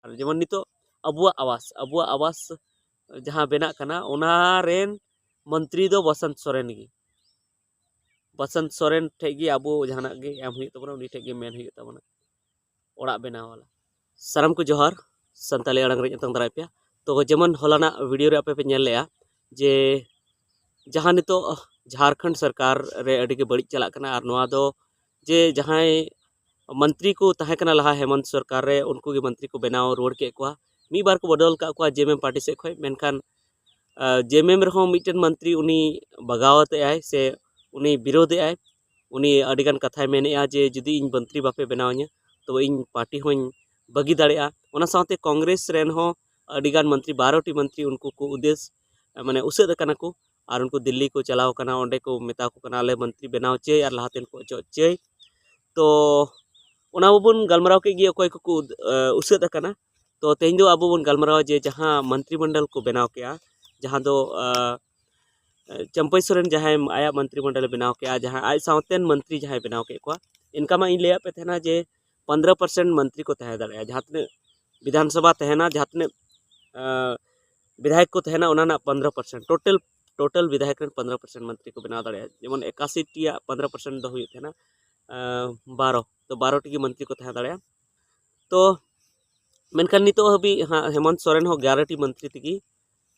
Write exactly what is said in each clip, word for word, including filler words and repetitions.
ᱟᱨ ᱡᱮᱢᱚᱱ ᱱᱤᱛᱚᱜ ᱟᱵᱚᱣᱟᱜ ᱟᱵᱟᱥ, ᱟᱵᱚᱣᱟᱜ ᱟᱵᱟᱥ ᱡᱟᱦᱟᱸ ᱵᱮᱱᱟᱜ ᱠᱟᱱᱟ, ᱚᱱᱟ ᱨᱮᱱ ᱢᱚᱱᱛᱨᱤ ᱫᱚ ᱵᱚᱥᱚᱱᱛ ᱥᱚᱨᱮᱱ ᱜᱮ᱾ ᱵᱚᱥᱚᱱᱛ ᱥᱚᱨᱮᱱ ᱴᱷᱮᱡ ᱜᱮ ᱟᱵᱚ ᱡᱟᱦᱟᱱᱟᱜ ᱜᱮ ᱮᱢ ᱦᱩᱭᱩᱜ ᱛᱟᱵᱚᱱᱟ, ᱩᱱᱤ ᱴᱷᱮᱡ ᱜᱮ ᱢᱮᱱ ᱦᱩᱭᱩᱜ ᱛᱟᱵᱚᱱᱟ, ᱚᱲᱟᱜ ᱵᱮᱱᱟᱣ ᱵᱟᱞᱟ᱾ ᱥᱟᱱᱟᱢ ᱠᱚ ᱡᱚᱦᱟᱨ, ᱥᱟᱱᱛᱟᱲᱤ ᱟᱲᱟᱝ ᱨᱮ ᱧᱮᱞ ᱫᱟᱨᱟᱭ ᱯᱮᱭᱟ᱾ ᱛᱚ ᱡᱮᱢᱚᱱ ᱦᱚᱞᱟᱱᱟᱜ ᱵᱷᱤᱰᱤᱭᱳ ᱨᱮ ᱟᱯᱮ ᱯᱮ ᱧᱮᱞ ᱞᱮᱜᱼᱟ ᱡᱮ ᱡᱟᱦᱟᱸ ᱱᱤᱛᱚᱜ ᱡᱷᱟᱲᱠᱷᱚᱸᱰ ᱥᱚᱨᱠᱟᱨ ᱨᱮ ᱟᱹᱰᱤ ᱜᱮ ᱵᱟᱹᱲᱤᱡ ᱪᱟᱞᱟᱜ ᱠᱟᱱᱟ, ᱟᱨ ᱱᱚᱣᱟ ᱫᱚ ᱡᱮ ᱡᱟᱦᱟᱸᱭ ᱢᱚᱱᱛᱨᱤ ᱠᱚ ᱛᱟᱦᱮᱸ ᱠᱟᱱᱟ ᱞᱟᱦᱟ ᱦᱮᱢᱚᱱᱛ ᱥᱚᱨᱠᱟᱨ ᱨᱮ, ᱩᱱᱠᱩ ᱜᱮ ᱢᱚᱱᱛᱨᱤ ᱠᱚ ᱵᱮᱱᱟᱣ ᱨᱩᱣᱟᱹᱲ ᱠᱮᱫ ᱠᱚᱣᱟ᱾ ᱢᱤᱫ ᱵᱟᱨ ᱠᱚ ᱵᱚᱫᱚᱞ ᱟᱠᱟᱫ ᱠᱚᱣᱟ ᱡᱮ ᱮᱢ ᱮᱢ ᱯᱟᱨᱴᱤ ᱥᱮᱫ ᱠᱷᱚᱱ, ᱢᱮᱱᱠᱷᱟᱱ ᱟᱨ ᱡᱮ ᱮᱢ ᱮᱢ ᱨᱮᱦᱚᱸ ᱢᱤᱫᱴᱮᱱ ᱢᱚᱱᱛᱨᱤ ᱩᱱᱤ ᱵᱟᱜᱟᱣᱟᱛ ᱮᱫ ᱟᱭ ᱥᱮ ᱩᱱᱤ ᱵᱤᱨᱳᱫᱷ ᱮᱫ ᱟᱭ᱾ ᱩᱱᱤ ᱟᱹᱰᱤᱜᱟᱱ ᱠᱟᱛᱷᱟᱭ ᱢᱮᱱᱮᱫᱼᱟ ᱡᱮ ᱡᱩᱫᱤ ᱤᱧ ᱢᱚᱱᱛᱨᱤ ᱵᱟᱯᱮ ᱵᱮᱱᱟᱣᱤᱧᱟ, ᱛᱚᱵᱮ ᱤᱧ ᱯᱟᱨᱴᱤ ᱦᱚᱸᱧ ᱵᱟᱹᱜᱤ ᱫᱟᱲᱮᱭᱟᱜᱼᱟ᱾ ᱚᱱᱟ ᱥᱟᱶᱛᱮ ᱠᱚᱝᱜᱨᱮᱥ ᱨᱮᱱ ᱦᱚᱸ ᱟᱹᱰᱤᱜᱟᱱ ᱢᱚᱱᱛᱨᱤ, ᱵᱟᱨᱚ ᱴᱤ ᱢᱚᱱᱛᱨᱤ ᱩᱱᱠᱩ ᱠᱚ ᱩᱫᱮᱥ, ᱢᱟᱱᱮ ᱩᱥᱟᱹᱫ ᱟᱠᱟᱱᱟ ᱠᱚ, ᱟᱨ ᱩᱱᱠᱩ ᱫᱤᱞᱞᱤ ᱠᱚ ᱪᱟᱞᱟᱣ ᱟᱠᱟᱱᱟ, ᱚᱸᱰᱮ ᱠᱚ ᱢᱮᱛᱟ ᱠᱚ ᱠᱟᱱᱟ, "ᱟᱞᱮ ᱢᱚᱱᱛᱨᱤ ᱵᱮᱱᱟᱣ ᱪᱟᱹᱭ ᱟᱨ ᱞᱟᱦᱟᱛᱮᱱ ᱠᱚ ᱚᱪᱚᱜ ᱪᱟᱹᱭ᱾" ᱛᱚ ᱚᱱᱟ ᱢᱟᱵᱚᱱ ᱜᱟᱞᱢᱟᱨᱟᱣ ᱠᱮᱫ ᱜᱮ, ᱚᱠᱚᱭ ᱠᱚᱠᱚ ᱩᱫ-, ᱮ, ᱩᱥᱟᱹᱫ ᱟᱠᱟᱱᱟ᱾ ᱛᱚ ᱛᱮᱦᱮᱧ ᱫᱚ ᱟᱵᱚ ᱵᱚᱱ ᱜᱟᱞᱢᱟᱨᱟᱣᱟ ᱡᱮ ᱡᱟᱦᱟᱸ ᱢᱚᱱᱛᱨᱤ ᱢᱚᱱᱰᱚᱞ ᱠᱚ ᱵᱮᱱᱟᱣ ᱠᱮᱜᱼᱟ, ᱡᱟᱦᱟᱸ ᱫᱚ, ᱟ, ᱪᱟᱹᱢᱯᱟᱹᱭ ᱥᱚᱨᱮᱱ ᱡᱟᱦᱟᱸᱭ ᱟᱭᱟᱜ ᱢᱚᱱᱛᱨᱤ ᱢᱚᱱᱰᱚᱞᱮ ᱵᱮᱱᱟᱣ ᱠᱮᱜᱼᱟ, ᱡᱟᱦᱟᱸ ᱟᱡ ᱥᱟᱶᱛᱮᱱ ᱢᱚᱱᱛᱨᱤ ᱡᱟᱦᱟᱸᱭ ᱵᱮᱱᱟᱣ ᱠᱮᱫ ᱠᱚᱣᱟ, ᱤᱱᱠᱟ ᱢᱟ ᱤᱧ ᱞᱟᱹᱭᱟᱫ ᱯᱮ ᱛᱟᱦᱮᱱᱟ ᱡᱮ ᱯᱚᱱᱫᱽᱨᱚ ᱯᱟᱨᱥᱮᱱᱴ ᱢᱚᱱᱛᱨᱤ ᱠᱚ ᱛᱟᱦᱮᱸ ᱫᱟᱲᱮᱭᱟᱜᱼᱟ᱾ ᱡᱟᱦᱟᱸ ᱛᱤᱱᱟᱹᱜ ᱵᱤᱫᱷᱟᱱ ᱥᱚᱵᱷᱟ ᱛᱟᱦᱮᱱᱟ, ᱡᱟᱦᱟᱸ ᱛᱤᱱᱟᱹᱜ, ᱟ, ᱵᱤᱫᱷᱟᱭᱚᱠ ᱠᱚ ᱛᱟᱦᱮᱱᱟ, ᱚᱱᱟ ᱨᱮᱱᱟᱜ ᱯᱚᱱᱫᱽᱨᱚ ᱯᱟᱨᱥᱮᱱᱴ, ᱴᱳᱴᱟᱞ, ᱴᱳᱴᱟᱞ ᱵᱤᱫᱷᱟᱭᱚᱠ ᱨᱮᱱ ᱯᱚᱱᱫᱽᱨᱚ ᱯᱟᱨᱥᱮᱱᱴ ᱢᱚᱱᱛᱨᱤ ᱠᱚ ᱵᱮᱱᱟᱣ ᱫᱟᱲᱮᱭᱟᱜᱼᱟ᱾ ᱡᱮᱢᱚᱱ ᱮᱠᱟᱥᱤ ᱴᱤᱭᱟᱜ ᱯᱚᱱᱫᱽᱨᱚ ᱯᱟᱨᱥᱮᱱᱴ ᱫᱚ ᱦᱩᱭᱩᱜ ᱛᱟᱦᱮᱱᱟ, ᱟ, ᱵᱟᱨᱚ, ᱛᱚ ᱵᱟᱨᱚ ᱴᱤ ᱜᱮ ᱢᱚᱱᱛᱨᱤ ᱠᱚ ᱛᱟᱦᱮᱸ ᱫᱟᱲᱮᱭᱟᱜᱼᱟ᱾ ᱛᱚ ᱢᱮᱱᱠᱷᱟᱱ ᱱᱤᱛᱚᱜ ᱦᱟᱹᱵᱤᱡ ᱦᱟᱸᱜ ᱦᱮᱢᱚᱱᱛ ᱥᱚᱨᱮᱱ ᱦᱚᱸ ᱜᱮᱭᱟᱨᱚ ᱴᱤ ᱢᱚᱱᱛᱨᱤ ᱛᱮᱜᱮ,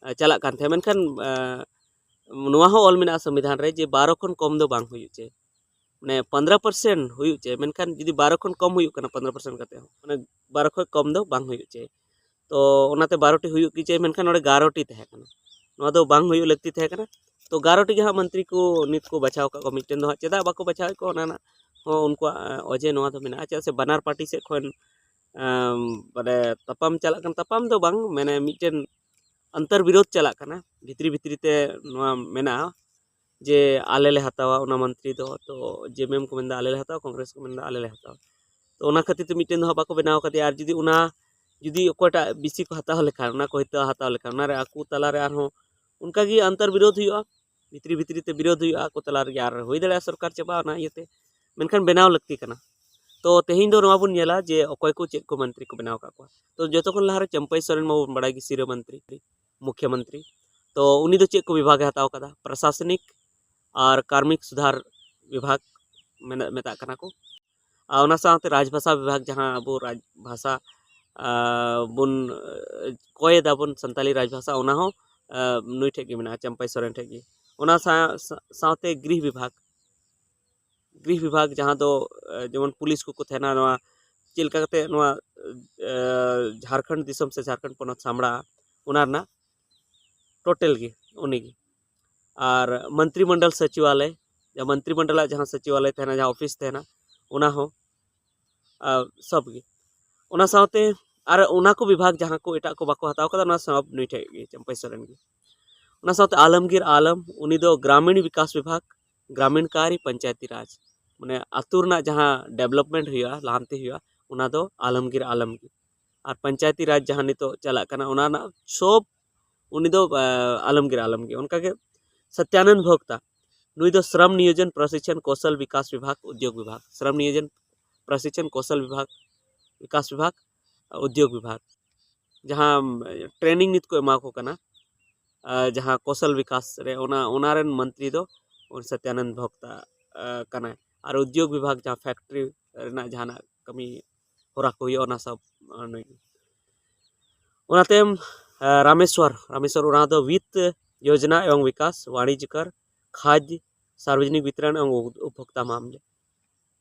ᱟ, ᱪᱟᱞᱟᱜ ᱠᱟᱱ ᱛᱟᱦᱮᱸᱫ᱾ ᱢᱮᱱᱠᱷᱟᱱ, ᱟ, ᱱᱚᱣᱟ ᱦᱚᱸ ᱚᱞ ᱢᱮᱱᱟᱜᱼᱟ ᱥᱚᱝᱵᱤᱫᱷᱟᱱ ᱨᱮ ᱡᱮ ᱵᱟᱨᱚ ᱠᱷᱚᱱ ᱠᱚᱢ ᱫᱚ ᱵᱟᱝ ᱦᱩᱭᱩᱜ ᱪᱟᱹᱭ, ᱢᱟᱱᱮ ᱯᱚᱱᱫᱽᱨᱚ ᱯᱟᱨᱥᱮᱱᱴ ᱦᱩᱭᱩᱜ ᱪᱟᱹᱭ, ᱢᱮᱱᱠᱷᱟᱱ ᱡᱩᱫᱤ ᱵᱟᱨᱚ ᱠᱷᱚᱱ ᱠᱚᱢ ᱦᱩᱭᱩᱜ ᱠᱟᱱᱟ ᱯᱚᱱᱫᱽᱨᱚ ᱯᱟᱨᱥᱮᱱᱴ ᱠᱟᱛᱮ ᱦᱚᱸ, ᱢᱟᱱᱮ ᱵᱟᱨᱚ ᱠᱷᱚᱱ ᱠᱚᱢ ᱫᱚ ᱵᱟᱝ ᱦᱩᱭᱩᱜ ᱪᱟᱹᱭ᱾ ᱛᱚ ᱚᱱᱟᱛᱮ ᱵᱟᱨᱚ ᱴᱤ ᱦᱩᱭᱩᱜ ᱜᱮ ᱪᱟᱹᱭ, ᱢᱮᱱᱠᱷᱟᱱ ᱱᱚᱰᱮ ᱜᱮᱭᱟᱨᱚ ᱴᱤ ᱛᱟᱦᱮᱸ ᱠᱟᱱᱟ᱾ ᱱᱚᱣᱟ ᱫᱚ ᱵᱟᱝ ᱦᱩᱭᱩᱜ ᱞᱟᱹᱠᱛᱤ ᱛᱟᱦᱮᱸ ᱠᱟᱱᱟ᱾ ᱛᱚ ᱜᱮᱭᱟᱨᱚ ᱴᱤ ᱜᱮ ᱦᱟᱸᱜ ᱢᱚᱱᱛᱨᱤ ᱠᱚ ᱱᱤᱛ ᱠᱚ ᱵᱟᱪᱷᱟᱣ ᱟᱠᱟᱫ ᱠᱚᱣᱟ᱾ ᱢᱤᱫᱴᱮᱱ ᱫᱚ ᱦᱟᱸᱜ ᱪᱮᱫᱟᱜ ᱵᱟᱠᱚ ᱵᱟᱪᱷᱟᱣᱮᱫ ᱠᱚᱣᱟ, ᱚᱱᱟ ᱨᱮᱱᱟᱜ ᱦᱚᱸ ᱩᱱᱠᱩᱣᱟᱜ, ᱟ, ᱚᱡᱮ ᱱᱚᱣᱟ ᱫᱚ ᱢᱮᱱᱟᱜᱼᱟ, ᱪᱮᱫᱟᱜ ᱥᱮ ᱵᱟᱱᱟᱨ ᱯᱟᱨᱴᱤ ᱥᱮᱫ ᱠᱷᱚᱱ, ᱟᱢ, ᱢᱟᱱᱮ ᱛᱟᱯᱟᱢ ᱪᱟᱞᱟᱜ ᱠᱟᱱᱟ, ᱛᱟᱯᱟᱢ ᱫᱚ ᱵᱟᱝ, ᱢᱟᱱᱮ ᱢᱤᱫᱴᱮᱱ ᱚᱱᱛᱚᱨ ᱵᱤᱨᱳᱫᱷ ᱪᱟᱞᱟᱜ ᱠᱟᱱᱟ ᱵᱷᱤᱛᱨᱤ ᱵᱷᱤᱛᱨᱤ ᱛᱮ᱾ ᱱᱚᱣᱟ ᱢᱮᱱᱟᱜᱼᱟ ᱡᱮ ᱟᱞᱮ ᱞᱮ ᱦᱟᱛᱟᱣᱟ ᱚᱱᱟ ᱢᱚᱱᱛᱨᱤ ᱫᱚ, ᱛᱚ ᱡᱮ ᱮᱢ ᱮᱢ ᱠᱚ ᱢᱮᱱᱫᱟ ᱟᱞᱮ ᱞᱮ ᱦᱟᱛᱟᱣᱟ, ᱠᱚᱝᱜᱨᱮᱥ ᱠᱚ ᱢᱮᱱᱫᱟ ᱟᱞᱮ ᱞᱮ ᱦᱟᱛᱟᱣᱟ᱾ ᱛᱚ ᱚᱱᱟ ᱠᱷᱟᱹᱛᱤᱨ ᱛᱮ ᱢᱤᱫᱴᱮᱱ ᱫᱚ ᱦᱟᱸᱜ ᱵᱟᱠᱚ ᱵᱮᱱᱟᱣ ᱠᱟᱫᱮᱭᱟ᱾ ᱟᱨ ᱡᱩᱫᱤ ᱚᱱᱟ, ᱡᱩᱫᱤ ᱚᱠᱚᱭᱴᱟᱜ ᱵᱮᱥᱤ ᱠᱚ ᱦᱟᱛᱟᱣ ᱞᱮᱠᱷᱟᱱ, ᱚᱱᱟ ᱠᱚ ᱦᱚᱭᱛᱳ ᱦᱟᱛᱟᱣ ᱞᱮᱠᱷᱟᱱ, ᱚᱱᱟᱨᱮ ᱟᱠᱚ ᱛᱟᱞᱟᱨᱮ ᱟᱨᱦᱚᱸ ᱚᱱᱠᱟᱜᱮ ᱚᱱᱛᱚᱨ ᱵᱤᱨᱳᱫᱷ ᱦᱩᱭᱩᱜᱼᱟ, ᱵᱷᱤᱛᱨᱤ ᱵᱷᱤᱛᱨᱤ ᱛᱮ ᱵᱤᱨᱳᱫᱷ ᱦᱩᱭᱩᱜᱼᱟ ᱟᱠᱚ ᱛᱟᱞᱟ ᱨᱮᱜᱮ, ᱟᱨ ᱦᱩᱭ ᱫᱟᱲᱮᱭᱟᱜᱼᱟ ᱥᱚᱨᱠᱟᱨ ᱪᱟᱵᱟᱜᱼᱟ ᱚᱱᱟ ᱤᱭᱟᱹᱛᱮ᱾ ᱢᱮᱱᱠᱷᱟᱱ ᱵᱮᱱᱟᱣ ᱞᱟᱹᱠᱛᱤ ᱠᱟᱱᱟ᱾ ᱛᱚ ᱛᱮᱦᱮᱧ ᱫᱚ ᱱᱚᱣᱟ ᱵᱚᱱ ᱧᱮᱞᱟ ᱡᱮ ᱚᱠᱚᱭ ᱠᱚ ᱪᱮᱫ ᱠᱚ ᱢᱚᱱᱛᱨᱤ ᱠᱚ ᱵᱮᱱᱟᱣ ᱟᱠᱟᱫ ᱠᱚᱣᱟ᱾ ᱛᱚ ᱡᱚᱛᱚ ᱠᱷᱚᱱ ᱞᱟᱦᱟᱨᱮ ᱪᱟᱢᱯᱟᱭ ᱥᱚᱨᱮᱱ ᱢᱟᱵᱚᱱ ᱵᱟᱲᱟᱭ ᱜᱮ, ᱥᱤᱨᱟᱹ ᱢᱚᱱᱛᱨᱤ, ᱢᱩᱠᱷᱭᱚᱢᱚᱱᱛᱨᱤ᱾ ᱛᱚ ᱩᱱᱤ ᱫᱚ ᱪᱮᱫ ᱠᱚ ᱵᱤᱵᱷᱟᱜᱽ ᱮ ᱦᱟᱛᱟᱣ ᱟᱠᱟᱫᱟ? ᱯᱨᱚᱥᱟᱥᱚᱱᱤᱠ ᱟᱨ ᱠᱟᱨᱢᱤᱠ ᱥᱩᱫᱷᱟᱨ ᱵᱤᱵᱷᱟᱜᱽ ᱢᱮᱱ-, ᱢᱮᱛᱟᱜ ᱠᱟᱱᱟ ᱠᱚ᱾ ᱟᱨ ᱚᱱᱟ ᱥᱟᱶᱛᱮ ᱨᱟᱡᱽ ᱵᱷᱟᱥᱟ ᱵᱤᱵᱷᱟᱜᱽ, ᱡᱟᱦᱟᱸ ᱟᱵᱚ ᱨᱟᱡᱽ ᱵᱷᱟᱥᱟ, ᱟᱨ, ᱵᱚᱱ, ᱟᱨ, ᱠᱚᱭ ᱮᱫᱟ ᱵᱚᱱ ᱥᱟᱱᱛᱟᱞᱤ ᱨᱟᱡᱽ ᱵᱷᱟᱥᱟ, ᱚᱱᱟ ᱦᱚᱸ, ᱟᱨ, ᱱᱩᱭ ᱴᱷᱮᱡ ᱜᱮ ᱢᱮᱱᱟᱜᱼᱟ, ᱪᱟᱢᱯᱟᱭ ᱥᱚᱨᱮᱱ ᱴᱷᱮᱡ ᱜᱮ᱾ ᱚᱱᱟ ᱥᱟᱶ-, ᱥᱟᱶ-, ᱥᱟᱶᱛᱮ ᱜᱨᱤᱦ ᱵᱤᱵᱷᱟᱜᱽ, ᱜᱨᱤᱦ ᱵᱤᱵᱷᱟᱜᱽ ᱡᱟᱦᱟᱸ ᱫᱚ, ᱟᱨ, ᱡᱮᱢᱚᱱ ᱯᱩᱞᱤᱥ ᱠᱚᱠᱚ ᱛᱟᱦᱮᱱᱟ, ᱱᱚᱣᱟ ᱪᱮᱫ ᱞᱮᱠᱟ ᱠᱟᱛᱮ ᱱᱚᱣᱟ, ᱟᱨ, ᱡᱷᱟᱲᱠᱷᱚᱸᱰ ᱫᱤᱥᱚᱢ ᱥᱮ ᱡᱷᱟᱲᱠᱷᱚᱸᱰ ᱯᱚᱱᱚᱛ ᱥᱟᱢᱵᱲᱟᱜᱼᱟ, ᱚᱱᱟ ᱨᱮᱱᱟᱜ ᱴᱳᱴᱟᱞ ᱜᱮ ᱩᱱᱤ ᱜᱮ᱾ ᱟᱨ ᱢᱚᱱᱛᱨᱤ ᱢᱚᱱᱰᱚᱞ ᱥᱚᱪᱤᱵᱟᱞᱚᱭ, ᱡᱟᱦᱟᱸ ᱢᱚᱱᱛᱨᱤ ᱢᱚᱱᱰᱚᱞᱟᱜ ᱡᱟᱦᱟᱸ ᱥᱚᱪᱤᱵᱟᱞᱚᱭ ᱛᱟᱦᱮᱱᱟ, ᱡᱟᱦᱟᱸ ᱚᱯᱷᱤᱥ ᱛᱟᱦᱮᱱᱟ, ᱚᱱᱟ ᱦᱚᱸ, ᱟᱨ ᱥᱚᱵ ᱜᱮ᱾ ᱚᱱᱟ ᱥᱟᱶᱛᱮ ᱟᱨ ᱚᱱᱟ ᱠᱚ ᱵᱤᱵᱷᱟᱜᱽ ᱡᱟᱦᱟᱸ ᱠᱚ ᱮᱴᱟᱜ ᱠᱚ ᱵᱟᱠᱚ ᱦᱟᱛᱟᱣ ᱠᱟᱫᱟ, ᱚᱱᱟ ᱥᱚᱵ ᱱᱩᱭ ᱴᱷᱮᱡ ᱜᱮ, ᱪᱟᱢᱯᱟᱭ ᱥᱚᱨᱮᱱ ᱜᱮ᱾ ᱚᱱᱟ ᱥᱟᱶᱛᱮ ᱟᱞᱚᱢᱜᱤᱨ ᱟᱞᱚᱢ, ᱩᱱᱤ ᱫᱚ ᱜᱨᱟᱢᱤᱱ ᱵᱤᱠᱟᱥ ᱵᱤᱵᱷᱟᱜᱽ, ᱜᱨᱟᱢᱤᱱ ᱠᱟᱨᱤ ᱯᱚᱧᱪᱟᱭᱮᱛᱤ ᱨᱟᱡᱽ, ᱢᱟᱱᱮ ᱟᱹᱛᱩ ᱨᱮᱱᱟᱜ ᱡᱟᱦᱟᱸ ᱰᱮᱵᱷᱞᱚᱯᱢᱮᱱᱴ ᱦᱩᱭᱩᱜᱼᱟ, ᱞᱟᱦᱟᱱᱛᱤ ᱦᱩᱭᱩᱜᱼᱟ, ᱚᱱᱟ ᱫᱚ ᱟᱞᱚᱢᱜᱤᱨ ᱟᱞᱚᱢ ᱜᱮ᱾ ᱟᱨ ᱯᱚᱧᱪᱟᱭᱮᱛᱤ ᱨᱟᱡᱽ ᱡᱟᱦᱟᱸ ᱱᱤᱛᱚᱜ ᱪᱟᱞᱟᱜ ᱠᱟᱱᱟ, ᱚᱱᱟ ᱨᱮᱱᱟᱜ ᱥᱚᱵ ᱩᱱᱤ ᱫᱚ, ᱟᱨ, ᱟᱞᱚᱢᱜᱤᱨ ᱟᱞᱚᱢ ᱜᱮ᱾ ᱚᱱᱠᱟᱜᱮ ᱥᱚᱛᱭᱟᱱᱚᱱᱫ ᱵᱷᱚᱠᱛᱟ, ᱱᱩᱭ ᱫᱚ ᱥᱨᱚᱢ ᱱᱤᱭᱳᱡᱚᱱ ᱯᱨᱚᱥᱤᱠᱷᱚᱱ ᱠᱳᱥᱚᱞ ᱵᱤᱠᱟᱥ ᱵᱤᱵᱷᱟᱜᱽ, ᱩᱫᱽᱭᱳᱜᱽ ᱵᱤᱵᱷᱟᱜᱽ, ᱥᱨᱚᱢ ᱱᱤᱭᱳᱡᱚᱱ ᱯᱨᱚᱥᱤᱠᱷᱚᱱ ᱠᱳᱥᱚᱞ ᱵᱤᱵᱷᱟᱜᱽ, ᱵᱤᱠᱟᱥ ᱵᱤᱵᱷᱟᱜᱽ, ᱩᱫᱽᱭᱳᱜᱽ ᱵᱤᱵᱷᱟᱜᱽ, ᱡᱟᱦᱟᱸ, ᱟᱨ, ᱴᱨᱮᱱᱤᱝ ᱱᱤᱛ ᱠᱚ ᱮᱢᱟ ᱠᱚ ᱠᱟᱱᱟ, ᱟᱨ, ᱡᱟᱦᱟᱸ ᱠᱳᱥᱚᱞ ᱵᱤᱠᱟᱥ ᱨᱮ, ᱚᱱᱟ, ᱚᱱᱟ ᱨᱮᱱ ᱢᱚᱱᱛᱨᱤ ᱫᱚ ᱩᱱᱤ ᱥᱚᱛᱭᱟᱱᱚᱱᱫ ᱵᱷᱚᱠᱛᱟ, ᱟᱨ, ᱠᱟᱱᱟᱭ᱾ ᱟᱨ ᱩᱫᱽᱭᱳᱜᱽ ᱵᱤᱵᱷᱟᱜᱽ, ᱡᱟᱦᱟᱸ ᱯᱷᱮᱠᱴᱨᱤ ᱨᱮᱱᱟᱜ ᱡᱟᱦᱟᱱᱟᱜ ᱠᱟᱹᱢᱤ ᱦᱚᱨᱟ ᱠᱚ ᱦᱩᱭᱩᱜᱼᱟ, ᱚᱱᱟ ᱥᱚᱵ, ᱟᱨ, ᱱᱩᱭ ᱜᱮ᱾ ᱚᱱᱟ ᱛᱟᱭᱚᱢ, ᱟᱨ, ᱨᱟᱢᱮᱥᱣᱚᱨ, ᱨᱟᱢᱮᱥᱣᱚᱨ ᱚᱨᱟᱸᱣ ᱫᱚ ᱣᱤᱛᱛ ᱭᱳᱡᱽᱱᱟ ᱮᱵᱚᱝ ᱵᱤᱠᱟᱥ, ᱣᱟᱬᱤᱡᱽᱠᱚᱨ, ᱠᱷᱟᱫᱽ, ᱥᱟᱨᱵᱚᱡᱚᱱᱤᱠ ᱵᱤᱛᱨᱚᱱ ᱮᱵᱚᱝ ᱩᱯ-, ᱩᱯᱵᱷᱳᱠᱛᱟ ᱢᱟᱢᱞᱮ᱾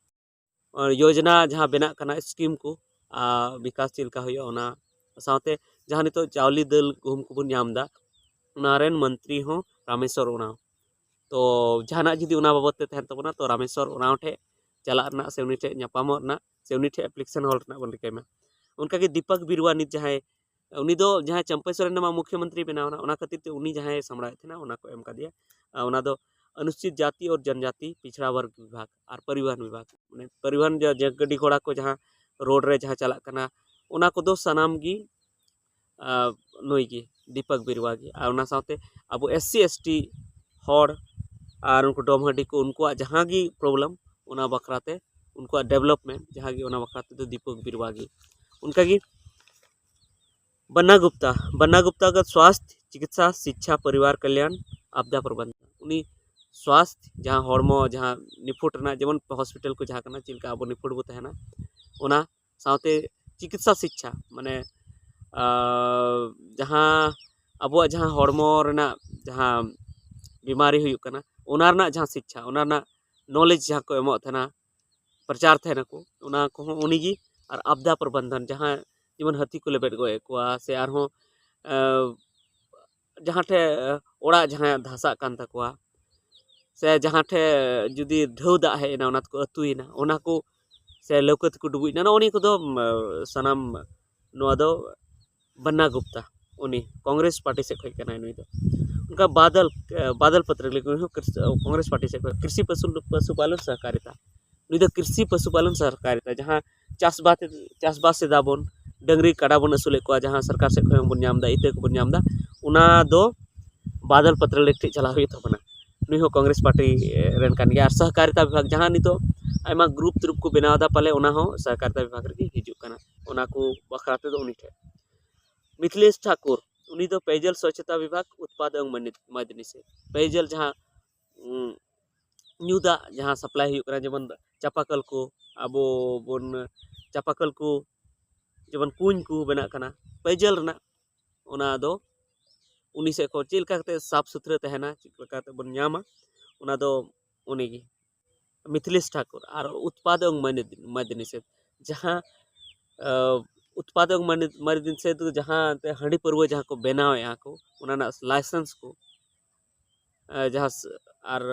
ᱟᱨ ᱭᱳᱡᱽᱱᱟ ᱡᱟᱦᱟᱸ ᱵᱮᱱᱟᱜ ᱠᱟᱱᱟ, ᱥᱠᱤᱢ ᱠᱚ, ᱟᱨ ᱵᱤᱠᱟᱥ ᱪᱮᱫ ᱞᱮᱠᱟ ᱦᱩᱭᱩᱜᱼᱟ, ᱚᱱᱟ ᱥᱟᱶᱛᱮ ᱡᱟᱦᱟᱸ ᱱᱤᱛᱚᱜ ᱪᱟᱣᱞᱮ, ᱫᱟᱹᱞ, ᱜᱩᱦᱩᱢ ᱠᱚᱵᱚᱱ ᱧᱟᱢ ᱮᱫᱟ, ᱚᱱᱟ ᱨᱮᱱ ᱢᱚᱱᱛᱨᱤ ᱦᱚᱸ ᱨᱟᱢᱮᱥᱣᱚᱨ ᱚᱨᱟᱸᱣ᱾ ᱛᱚ ᱡᱟᱦᱟᱱᱟᱜ ᱡᱩᱫᱤ ᱚᱱᱟ ᱵᱟᱵᱚᱫ ᱛᱮ ᱛᱟᱦᱮᱱ ᱛᱟᱵᱚᱱᱟ, ᱛᱚ ᱨᱟᱢᱮᱥᱣᱚᱨ ᱚᱨᱟᱸᱣ ᱴᱷᱮᱡ ᱪᱟᱞᱟᱜ ᱨᱮᱱᱟᱜ ᱥᱮ ᱩᱱᱤ ᱴᱷᱮᱡ ᱧᱟᱯᱟᱢᱚᱜ ᱨᱮᱱᱟᱜ ᱥᱮ ᱩᱱᱤ ᱴᱷᱮᱡ ᱮᱯᱞᱤᱠᱮᱥᱚᱱ ᱚᱞ ᱨᱮᱱᱟᱜ ᱵᱚᱱ ᱨᱤᱠᱟᱹᱭ ᱢᱟ᱾ ᱚᱱᱠᱟᱜᱮ ᱫᱤᱯᱚᱠ ᱵᱤᱨᱩᱣᱟ, ᱱᱤᱛ ᱡᱟᱦᱟᱸᱭ, ᱩᱱᱤ ᱫᱚ ᱡᱟᱦᱟᱸᱭ ᱪᱟᱢᱯᱟᱭ ᱥᱚᱨᱮᱱ ᱢᱟ ᱢᱩᱠᱷᱭᱚᱢᱚᱱᱛᱨᱤ ᱵᱮᱱᱟᱣ ᱮᱱᱟ, ᱚᱱᱟ ᱠᱷᱟᱹᱛᱤᱨ ᱛᱮ ᱩᱱᱤ ᱡᱟᱦᱟᱸᱭ ᱥᱟᱢᱵᱲᱟᱣᱮᱫ ᱛᱟᱦᱮᱱᱟ, ᱚᱱᱟ ᱠᱚ ᱮᱢ ᱠᱟᱫᱮᱭᱟ᱾ ᱟᱨ ᱚᱱᱟ ᱫᱚ ᱚᱱᱩᱥᱩᱪᱤᱛ ᱡᱟᱛᱤ ᱟᱨ ᱡᱚᱱᱡᱟᱛᱤ ᱯᱤᱪᱷᱲᱟ ᱵᱚᱨᱜᱽ ᱵᱤᱵᱷᱟᱜᱽ ᱟᱨ ᱯᱚᱨᱤᱵᱚᱦᱚᱱ ᱵᱤᱵᱷᱟᱜᱽ, ᱢᱟᱱᱮ ᱯᱚᱨᱤᱵᱚᱦᱚᱱ ᱡᱟ-, ᱡᱟ ᱜᱟᱹᱰᱤ ᱜᱷᱚᱲᱟ ᱠᱚ ᱡᱟᱦᱟᱸ ᱨᱳᱰ ᱨᱮ ᱡᱟᱦᱟᱸ ᱪᱟᱞᱟᱜ ᱠᱟᱱᱟ, ᱚᱱᱟ ᱠᱚᱫᱚ ᱥᱟᱱᱟᱢ ᱜᱮ, ᱟᱨ, ᱱᱩᱭ ᱜᱮ, ᱫᱤᱯᱚᱠ ᱵᱤᱨᱩᱣᱟ ᱜᱮ᱾ ᱟᱨ ᱚᱱᱟ ᱥᱟᱶᱛᱮ ᱟᱵᱚ ᱮᱥ ᱥᱤ ᱮᱥ ᱴᱤ ᱦᱚᱲ ᱟᱨ ᱩᱱᱠᱩ ᱰᱚᱢᱦᱟᱹᱰᱤ ᱠᱚ, ᱩᱱᱠᱩᱣᱟᱜ ᱡᱟᱦᱟᱸ ᱜᱮ ᱯᱨᱚᱵᱞᱮᱢ, ᱚᱱᱟ ᱵᱟᱠᱷᱨᱟ ᱛᱮ ᱩᱱᱠᱩᱣᱟᱜ ᱰᱮᱵᱷᱞᱚᱯᱢᱮᱱᱴ, ᱡᱟᱦᱟᱸ ᱜᱮ ᱚᱱᱟ ᱵᱟᱠᱷᱨᱟ ᱛᱮᱫᱚ ᱫᱤᱯᱚᱠ ᱵᱤᱨᱣᱟ ᱜᱮ᱾ ᱚᱱᱠᱟᱜᱮ ᱵᱟᱱᱱᱟ ᱜᱩᱯᱛᱟ, ᱵᱟᱱᱱᱟ ᱜᱩᱯᱛᱟ ᱜᱮ ᱥᱣᱟᱥᱛᱷ, ᱪᱤᱠᱤᱛᱥᱟ, ᱥᱤᱪᱪᱷᱟ, ᱯᱚᱨᱤᱵᱟᱨ ᱠᱟᱞᱭᱟᱱ, ᱟᱯᱫᱟ ᱯᱨᱚᱵᱚᱱᱫᱷᱚᱱ᱾ ᱩᱱᱤ ᱥᱣᱟᱥᱛᱷ, ᱡᱟᱦᱟᱸ ᱦᱚᱲᱢᱚ ᱡᱟᱦᱟᱸ ᱱᱤᱯᱷᱩᱴ ᱨᱮᱱᱟᱜ, ᱡᱮᱢᱚᱱ ᱦᱚᱥᱯᱤᱴᱟᱞ ᱠᱚ ᱡᱟᱦᱟᱸ ᱠᱟᱱᱟ, ᱪᱮᱫ ᱞᱮᱠᱟ ᱟᱵᱚ ᱱᱤᱯᱷᱩᱴ ᱵᱚ ᱛᱟᱦᱮᱱᱟ, ᱚᱱᱟ ᱥᱟᱶᱛᱮ ᱪᱤᱠᱤᱛᱥᱟ ᱥᱤᱪᱪᱷᱟ, ᱢᱟᱱᱮ ᱟᱨ ᱡᱟᱦᱟᱸ ᱟᱵᱚᱣᱟᱜ ᱡᱟᱦᱟᱸ ᱦᱚᱲᱢᱚ ᱨᱮᱱᱟᱜ ᱡᱟᱦᱟᱸ ᱵᱤᱢᱟᱨᱤ ᱦᱩᱭᱩᱜ ᱠᱟᱱᱟ, ᱚᱱᱟ ᱨᱮᱱᱟᱜ ᱡᱟᱦᱟᱸ ᱥᱤᱪᱪᱷᱟ, ᱚᱱᱟ ᱨᱮᱱᱟᱜ ᱱᱚᱞᱮᱡᱽ ᱡᱟᱦᱟᱸ ᱠᱚ ᱮᱢᱚᱜ ᱛᱟᱦᱮᱱᱟ, ᱯᱨᱚᱪᱟᱨ ᱛᱟᱦᱮᱱᱟᱠᱚ, ᱚᱱᱟ ᱠᱚᱦᱚᱸ ᱩᱱᱤᱜᱮ᱾ ᱟᱨ ᱟᱯᱫᱟ ᱯᱨᱚᱵᱚᱱᱫᱷᱚᱱ, ᱡᱟᱦᱟᱸ ᱡᱮᱢᱚᱱ ᱦᱟᱹᱛᱤ ᱠᱚ ᱞᱮᱵᱮᱫ ᱜᱚᱡ ᱮᱫ ᱠᱚᱣᱟ, ᱥᱮ ᱟᱨᱦᱚᱸ ᱟᱸ, ᱡᱟᱦᱟᱸ ᱴᱷᱮᱡ ᱚᱲᱟᱜ ᱡᱟᱦᱟᱸᱭᱟᱜ ᱫᱷᱟᱥᱟᱜ ᱠᱟᱱ ᱛᱟᱠᱚᱣᱟ, ᱥᱮ ᱡᱟᱦᱟᱸ ᱴᱷᱮᱡ ᱡᱩᱫᱤ ᱰᱷᱟᱹᱣ ᱫᱟᱜ ᱦᱮᱡ ᱮᱱᱟ, ᱚᱱᱟ ᱛᱮᱠᱚ ᱟᱹᱛᱩᱭᱮᱱᱟ, ᱚᱱᱟ ᱠᱚ, ᱥᱮ ᱞᱟᱹᱣᱠᱟᱹ ᱛᱮᱠᱚ ᱰᱩᱵᱩᱡ ᱮᱱᱟ, ᱱᱚᱜᱼᱚ ᱱᱤᱭᱟᱹ ᱠᱚᱫᱚ ᱩᱢ, ᱥᱟᱱᱟᱢ ᱱᱚᱣᱟ ᱫᱚ ᱵᱟᱱᱱᱟ ᱜᱩᱯᱛᱟ, ᱩᱱᱤ ᱠᱚᱝᱜᱨᱮᱥ ᱯᱟᱨᱴᱤ ᱥᱮᱫ ᱠᱷᱚᱱ ᱠᱟᱱᱟᱭ ᱱᱩᱭ ᱫᱚ᱾ ᱚᱱᱠᱟ ᱵᱟᱫᱚᱞ, ᱵᱟᱫᱚᱞ ᱯᱚᱛᱨᱚᱞᱤᱠ, ᱩᱱᱤ ᱦᱚᱸ ᱠᱨᱤᱥ-, ᱠᱚᱝᱜᱨᱮᱥ ᱯᱟᱨᱴᱤ ᱥᱮᱫ ᱠᱷᱚᱱ, ᱠᱨᱤᱥᱤ ᱯᱚᱥᱩ, ᱯᱚᱥᱩᱯᱟᱞᱚᱱ ᱥᱚᱦᱚᱠᱟᱨᱤᱛᱟ, ᱱᱩᱭ ᱫᱚ ᱠᱨᱤᱥᱤ ᱯᱚᱥᱩᱯᱟᱞᱚᱱ ᱥᱚᱦᱚᱠᱟᱨᱤᱛᱟ, ᱡᱟᱦᱟᱸ ᱪᱟᱥᱵᱟᱥ, ᱪᱟᱥᱵᱟᱥ ᱮᱫᱟ ᱵᱚᱱ, ᱰᱟᱹᱝᱨᱤ ᱠᱟᱰᱟ ᱵᱚᱱ ᱟᱹᱥᱩᱞᱮᱫ ᱠᱚᱣᱟ, ᱡᱟᱦᱟᱸ ᱥᱚᱨᱠᱟᱨ ᱥᱮᱫ ᱠᱷᱚᱱ ᱵᱚᱱ ᱧᱟᱢ ᱮᱫᱟ, ᱤᱛᱟᱹ ᱠᱚᱵᱚᱱ ᱧᱟᱢ ᱮᱫᱟ, ᱚᱱᱟ ᱫᱚ ᱵᱟᱫᱚᱞ ᱯᱚᱛᱨᱚᱞᱤᱠ ᱴᱷᱮᱡ ᱪᱟᱞᱟᱣ ᱦᱩᱭᱩᱜ ᱛᱟᱵᱚᱱᱟ᱾ ᱱᱩᱭ ᱦᱚᱸ ᱠᱚᱝᱜᱨᱮᱥ ᱯᱟᱨᱴᱤ ᱨᱮᱱ ᱠᱟᱱ ᱜᱮᱭᱟ᱾ ᱟᱨ ᱥᱚᱦᱚᱠᱟᱨᱤᱛᱟ ᱵᱤᱵᱷᱟᱜᱽ, ᱡᱟᱦᱟᱸ ᱱᱤᱛᱚᱜ ᱟᱭᱢᱟ ᱜᱨᱩᱯ ᱛᱨᱩᱯ ᱠᱚ ᱵᱮᱱᱟᱣ ᱮᱫᱟ, ᱯᱟᱞᱮ ᱚᱱᱟ ᱦᱚᱸ ᱥᱚᱦᱚᱠᱟᱨᱤᱛᱟ ᱵᱤᱵᱷᱟᱜᱽ ᱨᱮᱜᱮ ᱦᱤᱡᱩᱜ ᱠᱟᱱᱟ, ᱚᱱᱟ ᱠᱚ ᱵᱟᱠᱷᱨᱟ ᱛᱮᱫᱚ ᱩᱱᱤ ᱴᱷᱮᱡ᱾ ᱢᱤᱛᱷᱤᱞᱮᱥ ᱴᱷᱟᱠᱩᱨ, ᱩᱱᱤ ᱫᱚ ᱯᱮᱭᱡᱚᱞ ᱥᱚᱪᱪᱷᱚᱛᱟ ᱵᱤᱵᱷᱟᱜᱽ, ᱩᱛᱯᱟᱫ ᱮᱵᱚᱝ ᱢᱟᱱᱤ-, ᱢᱟᱫᱱᱤ ᱥᱮ ᱯᱮᱭᱡᱚᱞ ᱡᱟᱦᱟᱸ, ᱩᱸ, ᱧᱩ ᱫᱟᱜ ᱡᱟᱦᱟᱸ ᱥᱟᱯᱞᱟᱭ ᱦᱩᱭᱩᱜ ᱠᱟᱱᱟ, ᱡᱮᱢᱚᱱ ᱪᱟᱯᱟᱠᱚᱞ ᱠᱚ, ᱟᱵᱚ ᱵᱚᱱ ᱪᱟᱯᱟᱠᱚᱞ ᱠᱚ, ᱡᱮᱢᱚᱱ ᱠᱩᱧ ᱠᱚ ᱵᱮᱱᱟᱜ ᱠᱟᱱᱟ ᱯᱮᱭᱡᱚᱞ ᱨᱮᱱᱟᱜ, ᱚᱱᱟ ᱫᱚ ᱩᱱᱤ ᱥᱮᱫ ᱠᱷᱚᱱ ᱪᱮᱫ ᱞᱮᱠᱟ ᱠᱟᱛᱮ ᱥᱟᱯᱷ ᱥᱩᱛᱷᱨᱟᱹ ᱛᱟᱦᱮᱱᱟ, ᱪᱮᱫ ᱞᱮᱠᱟ ᱠᱟᱛᱮ ᱵᱚᱱ ᱧᱟᱢᱟ, ᱚᱱᱟ ᱫᱚ ᱩᱱᱤᱜᱮ, ᱢᱤᱛᱷᱤᱞᱮᱥ ᱴᱷᱟᱠᱩᱨ᱾ ᱟᱨ ᱩᱛᱯᱟᱫ ᱮᱵᱚᱝ ᱢᱟᱱᱤ-, ᱢᱟᱫᱱᱤ ᱥᱮᱫ, ᱡᱟᱦᱟᱸ, ᱟᱸ, ᱩᱛᱯᱟᱫ ᱮᱵᱚᱝ ᱢᱟᱱᱤ-, ᱢᱟᱫᱱᱤ ᱥᱮᱫ ᱫᱚ ᱡᱟᱦᱟᱸ ᱮᱱᱛᱮ ᱦᱟᱺᱰᱤ ᱯᱟᱹᱨᱣᱟᱹ ᱡᱟᱦᱟᱸ ᱠᱚ ᱵᱮᱱᱟᱣᱮᱫᱼᱟ ᱠᱚ, ᱚᱱᱟ ᱨᱮᱱᱟᱜ ᱞᱟᱭᱥᱮᱱᱥ ᱠᱚ, ᱟᱸ, ᱡᱟᱦᱟᱸ ᱥ-, ᱟᱨ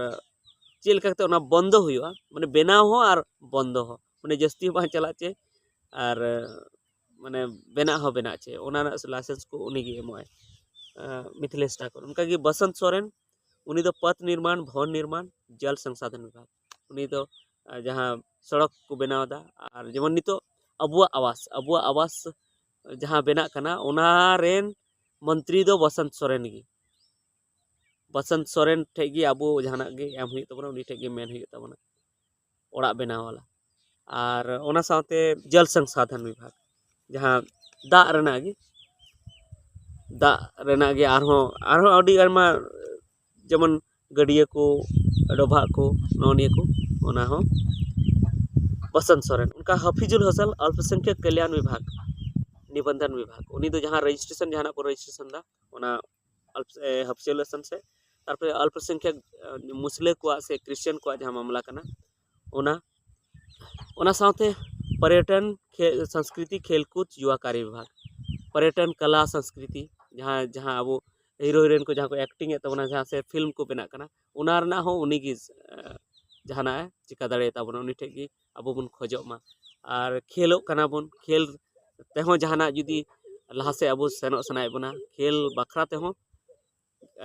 ᱪᱮᱫ ᱞᱮᱠᱟ ᱠᱟᱛᱮ ᱚᱱᱟ ᱵᱚᱱᱫᱚ ᱦᱩᱭᱩᱜᱼᱟ, ᱢᱟᱱᱮ ᱵᱮᱱᱟᱣ ᱦᱚᱸ ᱟᱨ ᱵᱚᱱᱫᱚ ᱦᱚᱸ, ᱢᱟᱱᱮ ᱡᱟᱹᱥᱛᱤ ᱦᱚᱸ ᱵᱟᱝ ᱪᱟᱞᱟᱜ ᱪᱮ, ᱟᱨ, ᱢᱟᱱᱮ ᱵᱮᱱᱟᱜ ᱦᱚᱸ ᱵᱮᱱᱟᱜ ᱪᱮ, ᱚᱱᱟ ᱨᱮᱱᱟᱜ ᱞᱟᱭᱥᱮᱱᱥ ᱠᱚ ᱩᱱᱤᱜᱮ ᱮᱢᱚᱜᱼᱟᱭ, ᱟᱸ, ᱢᱤᱛᱷᱤᱞᱮᱥ ᱴᱷᱟᱠᱩᱨ᱾ ᱚᱱᱠᱟᱜᱮ ᱵᱚᱥᱚᱱᱛ ᱥᱚᱨᱮᱱ, ᱩᱱᱤ ᱫᱚ ᱯᱚᱛᱷ ᱱᱤᱨᱢᱟᱱ, ᱵᱷᱚᱱ ᱱᱤᱨᱢᱟᱱ, ᱡᱚᱞ ᱥᱚᱝᱥᱟᱫᱷᱚᱱ ᱵᱤᱵᱷᱟᱜᱽ, ᱩᱱᱤ ᱫᱚ, ᱟᱸ, ᱡᱟᱦᱟᱸ ᱥᱚᱲᱚᱠ ᱠᱚ ᱵᱮᱱᱟᱣ ᱮᱫᱟ, ᱟᱨ ᱡᱮᱢᱚᱱ ᱱᱤᱛᱚᱜ ᱟᱵᱚᱣᱟᱜ ᱟᱣᱟᱥ, ᱟᱵᱚᱣᱟᱜ ᱟᱣᱟᱥ ᱡᱟᱦᱟᱸ ᱵᱮᱱᱟᱜ ᱠᱟᱱᱟ, ᱚᱱᱟ ᱨᱮᱱ ᱢᱚᱱᱛᱨᱤ ᱫᱚ ᱵᱚᱥᱚᱱᱛ ᱥᱚᱨᱮᱱ ᱜᱮ᱾ ᱵᱚᱥᱚᱱᱛ ᱥᱚᱨᱮᱱ ᱴᱷᱮᱡ ᱜᱮ ᱟᱵᱚ ᱡᱟᱦᱟᱱᱟᱜ ᱜᱮ ᱮᱢ ᱦᱩᱭᱩᱜ ᱛᱟᱵᱚᱱᱟ, ᱩᱱᱤ ᱴᱷᱮᱡ ᱜᱮ ᱢᱮᱱ ᱦᱩᱭᱩᱜ ᱛᱟᱵᱚᱱᱟ, ᱚᱲᱟᱜ ᱵᱮᱱᱟᱣ ᱣᱟᱞᱟ᱾ ᱟᱨ ᱚᱱᱟ ᱥᱟᱶᱛᱮ ᱡᱚᱞ ᱥᱚᱝᱥᱟᱫᱷᱚᱱ ᱵᱤᱵᱷᱟᱜᱽ, ᱡᱟᱦᱟᱸ ᱫᱟᱜ ᱨᱮᱱᱟᱜ ᱜᱮ, ᱫᱟᱜ ᱨᱮᱱᱟᱜ ᱜᱮ ᱟᱨᱦᱚᱸ, ᱟᱨᱦᱚᱸ ᱟᱹᱰᱤ ᱟᱭᱢᱟ, ᱡᱮᱢᱚᱱ ᱜᱟᱹᱰᱭᱟᱹ ᱠᱚ, ᱰᱚᱵᱷᱟᱜ ᱠᱚ, ᱱᱚᱜᱼᱚ ᱱᱤᱭᱟᱹ ᱠᱚ, ᱚᱱᱟ ᱦᱚᱸ ᱵᱚᱥᱚᱱᱛ ᱥᱚᱨᱮᱱ᱾ ᱚᱱᱠᱟ ᱦᱟᱯᱷᱤᱡᱩᱞ ᱦᱟᱥᱟᱱ ᱟᱞᱯᱚᱥᱚᱝᱠᱷᱭᱚᱠ ᱠᱟᱞᱭᱟᱱ ᱵᱤᱵᱷᱟᱜᱽ, ᱱᱤᱵᱚᱱᱫᱷᱚᱱ ᱵᱤᱵᱷᱟᱜᱽ, ᱩᱱᱤ ᱫᱚ ᱡᱟᱦᱟᱸ ᱨᱮᱡᱤᱥᱴᱨᱮᱥᱚᱱ, ᱡᱟᱦᱟᱱᱟᱜ ᱠᱚ ᱨᱮᱡᱤᱥᱴᱨᱮᱥᱚᱱ ᱫᱟ, ᱚᱱᱟ ᱟᱞᱯ-, ᱮ, ᱦᱟᱯᱷᱤᱡᱩᱞ ᱦᱟᱥᱟᱱ ᱥᱮ, ᱛᱟᱨᱯᱚᱨᱮ ᱟᱞᱯᱚᱥᱚᱝᱠᱷᱭᱚᱠ, ᱮ, ᱢᱩᱥᱞᱟᱹ ᱠᱚᱣᱟᱜ ᱥᱮ ᱠᱨᱤᱥᱪᱟᱱ ᱠᱚᱣᱟᱜ ᱡᱟᱦᱟᱸ ᱢᱟᱢᱞᱟ ᱠᱟᱱᱟ, ᱚᱱᱟ, ᱚᱱᱟ ᱥᱟᱶᱛᱮ ᱯᱚᱨᱭᱚᱴᱚᱱ, ᱠᱷᱮ-, ᱥᱚᱝᱥᱠᱨᱤᱛᱤ, ᱠᱷᱮᱞ ᱠᱩᱫ, ᱡᱩᱣᱟ ᱠᱟᱨᱤ ᱵᱤᱵᱷᱟᱜᱽ, ᱯᱚᱨᱭᱚᱴᱚᱱ, ᱠᱟᱞᱟ, ᱥᱚᱝᱥᱠᱨᱤᱛᱤ, ᱡᱟᱦᱟᱸ, ᱡᱟᱦᱟᱸ ᱟᱵᱚ ᱦᱤᱨᱳ ᱦᱤᱨᱳᱭᱤᱱ ᱠᱚ ᱡᱟᱦᱟᱸ ᱠᱚ ᱮᱠᱴᱤᱝ ᱮᱫ ᱛᱟᱵᱚᱱᱟ, ᱡᱟᱦᱟᱸ ᱥᱮ ᱯᱷᱤᱞᱢ ᱠᱚ ᱵᱮᱱᱟᱜ ᱠᱟᱱᱟ, ᱚᱱᱟ ᱨᱮᱱᱟᱜ ᱦᱚᱸ ᱩᱱᱤ ᱜᱮ, ᱮ, ᱡᱟᱦᱟᱱᱟᱜ ᱮ ᱪᱤᱠᱟ ᱫᱟᱲᱮᱭᱟᱜ ᱛᱟᱵᱚᱱᱟ, ᱩᱱᱤ ᱴᱷᱮᱱ ᱜᱮ ᱟᱵᱚ ᱵᱚᱱ ᱠᱷᱚᱡᱚᱜ ᱢᱟ᱾ ᱟᱨ ᱠᱷᱮᱞᱳᱜ ᱠᱟᱱᱟ ᱵᱚᱱ, ᱠᱷᱮᱞ ᱛᱮᱦᱚᱸ ᱡᱟᱦᱟᱱᱟᱜ ᱡᱩᱫᱤ ᱞᱟᱦᱟ ᱥᱮᱫ ᱟᱵᱚ ᱥᱮᱱᱚᱜ ᱥᱟᱱᱟᱭᱮᱫ ᱵᱚᱱᱟ, ᱠᱷᱮᱞ ᱵᱟᱠᱷᱨᱟ ᱛᱮᱦᱚᱸ,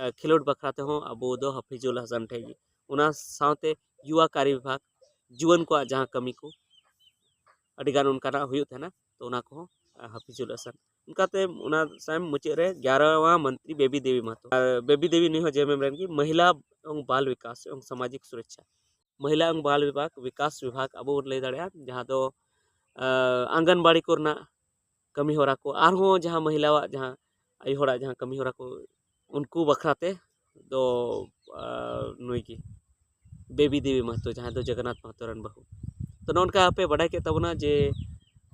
ᱮ, ᱠᱷᱮᱞᱳᱰ ᱵᱟᱠᱷᱨᱟ ᱛᱮᱦᱚᱸ ᱟᱵᱚ ᱫᱚ ᱦᱟᱯᱷᱤᱡᱩᱞ ᱦᱟᱥᱟᱱ ᱴᱷᱮᱱ ᱜᱮ᱾ ᱚᱱᱟ ᱥᱟᱶᱛᱮ ᱡᱩᱣᱟ ᱠᱟᱨᱤ ᱵᱤᱵᱷᱟᱜᱽ, ᱡᱩᱣᱟᱹᱱ ᱠᱚᱣᱟᱜ ᱡᱟᱦᱟᱸ ᱠᱟᱹᱢᱤ ᱠᱚ ᱟᱹᱰᱤᱜᱟᱱ ᱚᱱᱠᱟᱱᱟᱜ ᱦᱩᱭᱩᱜ ᱛᱟᱦᱮᱱᱟ, ᱛᱚ ᱚᱱᱟ ᱠᱚᱦᱚᱸ, ᱟ, ᱦᱟᱯᱷᱤᱡᱩᱞ ᱦᱟᱥᱟᱱ᱾ ᱚᱱᱠᱟᱛᱮ ᱚᱱᱟ ᱛᱟᱭᱚᱢ ᱢᱩᱪᱟᱹᱫ ᱨᱮ ᱜᱭᱟᱨᱟᱣᱟᱸ ᱢᱚᱱᱛᱨᱤ ᱵᱮᱵᱤ ᱫᱮᱵᱤ ᱢᱟᱦᱟᱛᱚ᱾ ᱟᱨ ᱵᱮᱵᱤ ᱫᱮᱵᱤ ᱱᱩᱭ ᱦᱚᱸ ᱡᱮ ᱮᱢ ᱮᱢ ᱨᱮᱱ ᱜᱮ, ᱢᱚᱦᱤᱞᱟ ᱮᱵᱚᱝ ᱵᱟᱞ ᱵᱤᱠᱟᱥ ᱮᱵᱚᱝ ᱥᱟᱢᱟᱡᱤᱠ ᱥᱩᱨᱚᱠᱪᱷᱟ, ᱢᱚᱦᱤᱞᱟ ᱮᱵᱚᱝ ᱵᱟᱞ ᱵᱤᱵᱷᱟᱜᱽ, ᱵᱤᱠᱟᱥ ᱵᱤᱵᱷᱟᱜᱽ ᱟᱵᱚ ᱵᱚᱱ ᱞᱟᱹᱭ ᱫᱟᱲᱮᱭᱟᱜᱼᱟ, ᱡᱟᱦᱟᱸ ᱫᱚ, ᱟ, ᱟᱝᱜᱟᱱᱵᱟᱲᱤ ᱠᱚᱨᱮᱱᱟᱜ ᱠᱟᱹᱢᱤ ᱦᱚᱨᱟ ᱠᱚ, ᱟᱨᱦᱚᱸ ᱡᱟᱦᱟᱸ ᱢᱚᱦᱤᱞᱟᱣᱟᱜ, ᱡᱟᱦᱟᱸ ᱟᱭᱳ ᱦᱚᱲᱟᱜ ᱡᱟᱦᱟᱸ ᱠᱟᱹᱢᱤ ᱦᱚᱨᱟ ᱠᱚ, ᱩᱱᱠᱩ ᱵᱟᱠᱷᱨᱟ ᱛᱮ ᱫᱚ, ᱟ, ᱱᱩᱭ ᱜᱮ ᱵᱮᱵᱤ ᱫᱮᱵᱤ ᱢᱟᱦᱟᱛᱚ, ᱡᱟᱦᱟᱸᱭ ᱫᱚ ᱡᱚᱜᱚᱱᱱᱟᱛᱷ ᱢᱟᱦᱟᱛᱚ ᱨᱮᱱ ᱵᱟᱹᱦᱩ᱾ ᱛᱚ, ᱱᱚᱜᱼᱚ ᱱᱚᱝᱠᱟ ᱟᱯᱮ ᱵᱟᱰᱟᱭ ᱠᱮᱫ ᱛᱟᱵᱚᱱᱟ ᱡᱮ,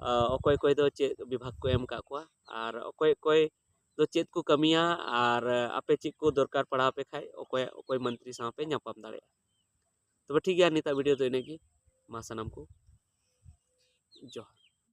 ᱟ, ᱚᱠᱚᱭ ᱚᱠᱚᱭ ᱫᱚ ᱪᱮᱫ ᱵᱤᱵᱷᱟᱜᱽ ᱠᱚ ᱮᱢ ᱟᱠᱟᱫ ᱠᱚᱣᱟ ᱟᱨ ᱚᱠᱚᱭ ᱚᱠᱚᱭ ᱫᱚ ᱪᱮᱫ ᱠᱚ ᱠᱟᱹᱢᱤᱭᱟ, ᱟᱨ ᱟᱯᱮ ᱪᱮᱫ ᱠᱚ ᱫᱚᱨᱠᱟᱨ ᱯᱟᱲᱟᱣ ᱟᱯᱮ ᱠᱷᱟᱡ ᱚᱠᱚᱭ, ᱚᱠᱚᱭ ᱢᱚᱱᱛᱨᱤ ᱥᱟᱶ ᱯᱮ ᱧᱟᱯᱟᱢ ᱫᱟᱲᱮᱭᱟᱜᱼᱟ᱾ ᱛᱚᱵᱮ ᱴᱷᱤᱠ ᱜᱮᱭᱟ, ᱱᱤᱛᱟᱜ ᱵᱷᱤᱰᱤᱭᱳ ᱫᱚ ᱤᱱᱟᱹᱜ ᱜᱮ᱾ ᱢᱟ ᱥᱟᱱᱟᱢ ᱠᱚ ᱡᱚᱦᱟᱨ᱾